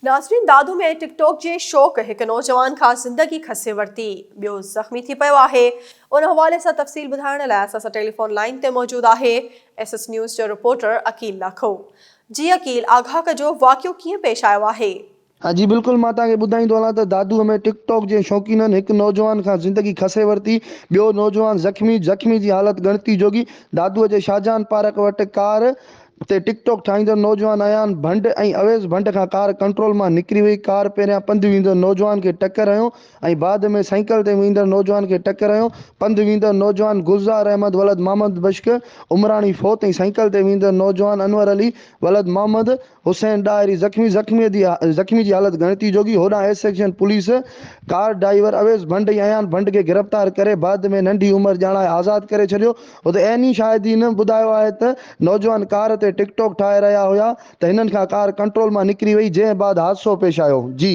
ناظرين دادو ۾ ٽڪ ٽاڪ جي شوق هڪ نوجوان کان زندگي کسي ورتي ٻيو زخمي ٿي پيو آهي ان حوالي سان تفصيل ٻڌائڻ لاء اسان سان ٽيليفون لائين تي موجود آهي ايس ايس نيوز جو رپورٽر عقيل لاکو جي عقيل آگاهه ڪجو واقعو ڪيئن پيش آيو آهي. ها جي بلڪل مان توهان کي ٻڌائيندو هلان ته دادو ۾ ٽڪ ٽاڪ جي شوقينن هڪ نوجوان کان زندگي کسي ورتي ٻيو نوجوان زخمي زخمي جي حالت ڳڻتي جوڳي دادو جي شاهجهان پارڪ وٽ ڪار تي ٽڪ ٽاڪ ٺاهيندڙ نوجوان ايان ڀنڊ ۽ اويس ڀنڊ کان ڪار ڪنٽرول مان نڪري وئي، ڪار پهريان پنڌ ويندڙ نوجوان کي ٽڪر هنيو ۽ بعد ۾ سائيڪل تي ويندڙ نوجوان کي ٽڪر هنيو، پنڌ ويندڙ نوجوان گلزار احمد ولد محمد بشڪ عمراڻي فوت ۽ سائيڪل تي ويندڙ نوجوان انور علي ولد محمد حسين ڏاهري زخمي، زخمي جي زخمي جي حالت ڳڻتي جوڳي، هوڏانهن S section police car driver Awais Bhand ۽ Ayan Bhand کي گرفتار ڪري بعد ۾ ننڍي عمر ڄاڻائي آزاد ڪري ڇڏيو، اتي عيني شاهدين ٻڌايو آهي ته نوجوان ڪار تي ٽڪ ٽاڪ ٺاهي رهيا هيا ته هنن کان ڪار ڪنٽرول مان نڪري وئي جنهن بعد حادثو پيش آيو. جي.